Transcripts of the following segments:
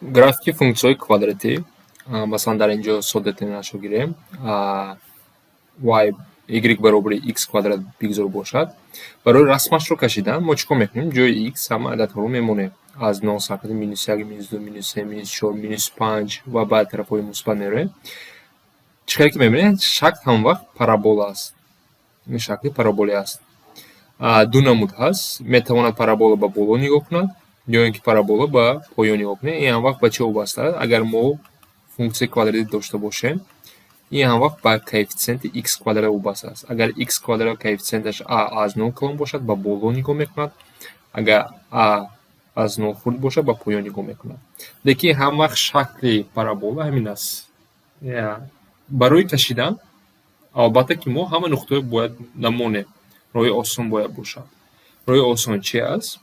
Графики функсияҳои квадратӣ, масалан, дар ин ҷо соддатаринашро гирем, y баробари x квадрат бигзор бошад. Барои расмашро кашидан мо чӣ кор мекунем? Ҷои x ҳама ададҳоро мемонем. Аз нол сар карда минус як, минус ду, минус се, минус чор, минус панҷ ва баъд тарафҳои мусбат меравем. Чӣ хеле ки мебинед, шакл ҳамавақт парабола аст. Ин шакли параболӣ аст. Ду намуд ҳаст. Метавонад парабола ба боло нигоҳ кунад ё ин ки парабола ба поён нигоҳ кунад. Ин ҳамавақт ба чӣ вобаста аст? Агар мо функсияи квадратӣ дошта бошем, ин ҳамавақт ба коэффитсиенти x квадрат вобаста аст. Агар x квадрат коэффитсиенташ а аз нол калон бошад, ба боло нигоҳ мекунад, агар а аз нол хурд бошад, ба поён нигоҳ мекунад. Лекин ҳамавақт шакли парабола ҳамин аст. Барои кашидан, албатта, ки мо ҳама нуқтаҳоро бояд намонем. Роҳи осон бояд бошад. Роҳи осон чи аст?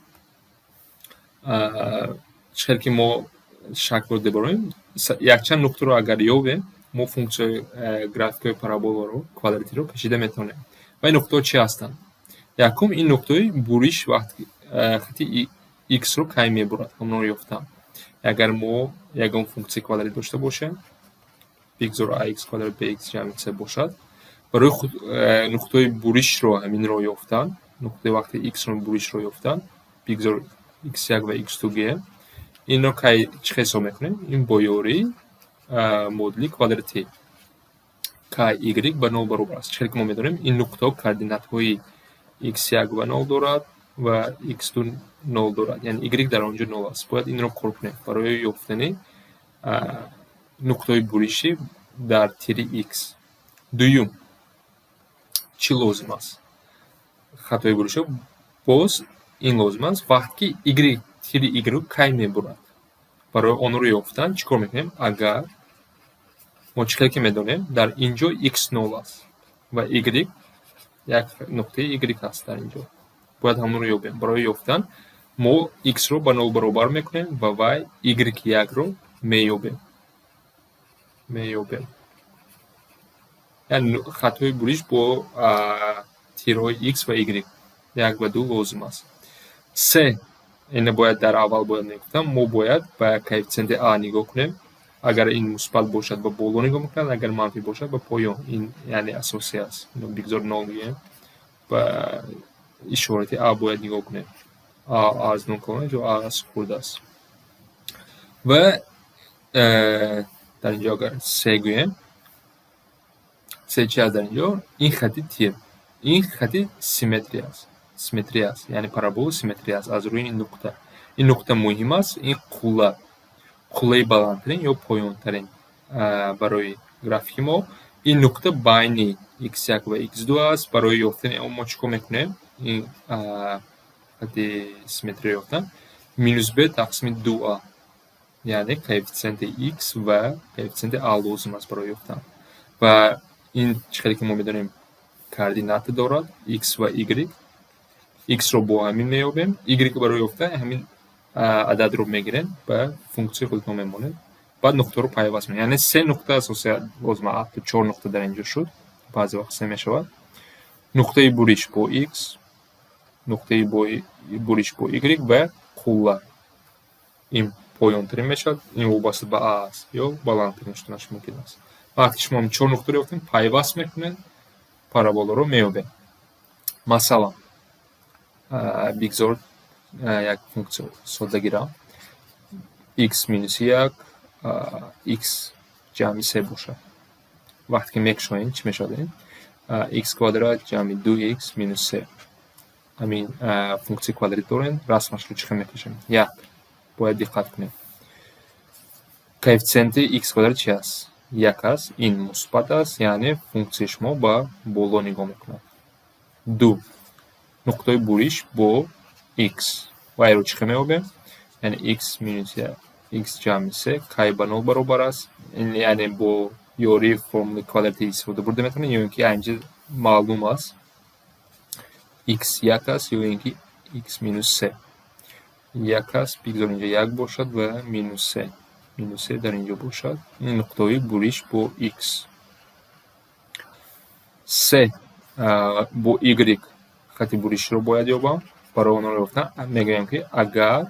Чӣ хел ки мо шаклро деборем, якчанд нуқтаро агар ёбем, мо функсияҳои графикҳои параболаро квадратиро кашида метавонем. Ва ин нуқтаҳо чӣ ҳастанд? Якум, ин нуқтаҳои буриш, вақти хати x-ро кай мебурад, ҳамонро ёфтан. Агар мо ягон функсияи квадратӣ дошта бошем, бигзор ax квадрат bx ҷамъи c бошад, барои нуқтаҳои буришро ҳаминро ёфтан, нуқтаи вақти x-ро буришро ёфтан, бигзор x1 ва x2 гӯем, инро кай чӣ хел ҳисоб мекунем? Ин бо ёрии модули квадратӣ. Кай y ба нол баробар аст. Чӣ хеле ки мо медонем, ин нуқтаҳо координатҳои x1 ва нол дорад ва x2 нол дорад, яъне y дар он ҷо нол аст. Бояд инро кор кунем барои ёфтани нуқтаҳои буришӣ дар тири x. Дуюм, чӣ лозим аст? Хатҳои буриширо боз ин лозим аст, вақте ки y тири y кай мебурад. Барои онро ёфтан чӣ кор мекунем? Агар мо, чӣ хеле ки медонем, дар ин ҷо x нол аст ва y як нуқтаи y аст дар ин ҷо. Бояд ҳамонро ёбем. Барои ёфтан мо x-ро ба нол баробар мекунем ва вай y1-ро меёбем. Меёбем. Яъне хатҳои буриш бо тирҳои x ва y як ва ду лозим аст. Се, ина бояд дар аввал бояд мегуфтам, мо бояд ба коэффитсиенти а нигоҳ кунем. Агар ин мусбат бошад, ба боло нигоҳ мекунад, агар манфӣ бошад, ба поён. Ин яъне асосӣ аст. Бигзор нол гӯем. Ба ишорати а бояд нигоҳ кунем. А аз нол калон ё а аз хурд аст. Ва дар ин ҷо агар се гӯем, се чи аст дар ин ҷо? Ин хати тир. Ин хати симметрия аст. Симметрия аст. Яъне парабола симметрия аст аз рӯи ин нуқта. Ин нуқта муҳим аст. Ин қулла. Қуллаи баландтарин ё поёнтарин барои графики мо. Ин нуқта байни x1 ва x2 аст. Барои ёфтани он мо чӣ кор мекунем? Ин хати симметрия ёфтан минус b тақсими 2а, яъне коэффитсиенти x ва коэффитсиенти а лозим аст барои ёфтан. Ва ин, чӣ хеле ки мо медонем, координата дорад x ва y. x-ро бо ҳамин меёбем. y барои ёфтан ҳамин ададро мегирем, ба функсияи худатон мемонем. Баъд нуқтаро пайваст мекунем. Яъне се нуқта асосия лозим, ҳатто чор нуқта дар ин ҷо шуд. Баъзе вақт се мешавад. Нуқтаи буриш бо x, нуқтаи буриш бо y ва қулла. Ин поёнтарин мешавад, ин вобаста ба а аст ё баландтарин шуданаш мумкин аст. Вақте шумо чор нуқтаро ёфтем, пайваст мекунед, параболаро меёбем. Масалан, бигзор як функсия сода гирам. X минус як, x ҷамъи се бошад. Вақте ки мекушоем, чӣ мешавад ин? X квадрат ҷамъи 2x минус се. Ҳамин функсияи квадратӣ дорем, расмашро чӣ хел мекашем? Як, бояд диққат кунем. Коэффитсиенти x квадрат чи аст? Як аст, ин мусбат аст, яъне функсияи шумо ба боло нигоҳ мекунад. Ду, нуқтаи буриш бо x. Вайро чӣ хел меёбем? Яъне x минус як, x ҷамъи се кай ба нол баробар аст? Яъне бо ёрии формулаи квадратӣ истифода бурда метавонем ё ин ки инҷа маълум аст, x як аст ё ин ки x минус се як аст. Бигзор инҷа як бошад ва минус се, минус се дар инҷо бошад. Ин нуқтаҳои буриш бо x. Се, бо y хати буришро бояд ёбам. Барои онро ёфтан мегӯям, ки агар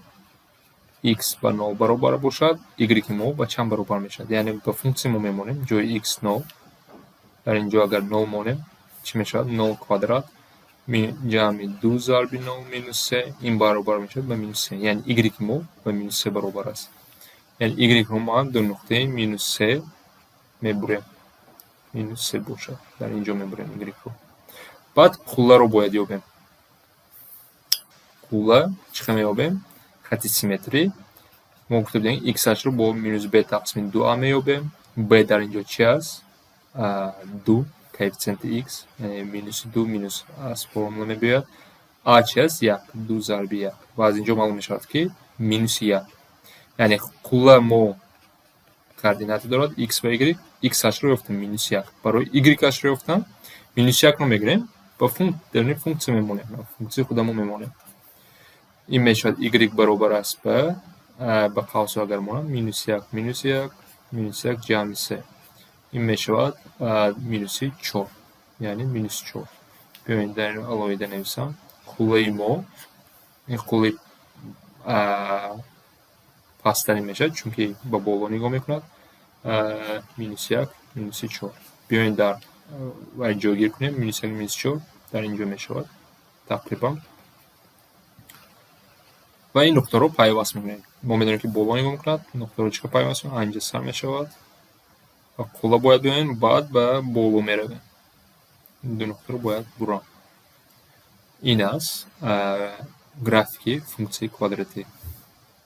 X ба нол баробар бошад, y мо ба чанд баробар мешавад? Яъне ба функсия мо мемонем ҷои x нол. Дар ин ҷо агар нол монем, чӣ мешавад? Нол квадрат ҷамъи ду зарби нол минус се, ин баробар мешавад ба минус се. Яъне y мо ба минус се баробар аст. Яъне y-ро мо до нуқтаи минус се мебурем. Минус се бошад. Дар ин ҷо мебурем y-ро. Баъд қулларо бояд ёбем. Қулла чӣ хел меёбем? Хати симметрӣ. Мо гуфта будем, x-ашро бо минус b тақсими ду а меёбем. B дар ин ҷо чи аст? Ду, коэффициенти x, яъне минуси ду, минус аз формула мебиёяд. А чи аст? Як, ду зарби як. Ва аз ин ҷо маълум мешавад, ки минуси як. Яъне қулла мо координата дорад x ва y. X-ашро ёфтем, минуси як. Барои y-ашро ёфтам, минуси якро мегирем ва дар функсия мемонем. Функсияи худамо мемонем. Ин мешавад y баробар аст ба қавсҳо агар монам, минус як, минус як, минус як ҷамъи се. Ин мешавад минуси чор, яъне минуси чор. Биёед, дар ин алоҳида нависам. Қуллаи мо ин қуллаи пасттарин мешавад, чунки ба боло нигоҳ мекунад. Минуси як, минуси чор. Биёед, дар вай ҷойгир кунем, минус як, минуси чор дар ин ҷо мешавад тақрибан. Ва ин нуқтаро пайваст мекунем. Мо медонем, ки боло нигоҳ мекунад, нуқтаро чӣ хел пайваст мекунем? Анҷа сар мешавад ва қулла бояд биёем, баъд ба боло меравем. Ду нуқтаро бояд бурам. Ин аст графики функсияи квадратӣ.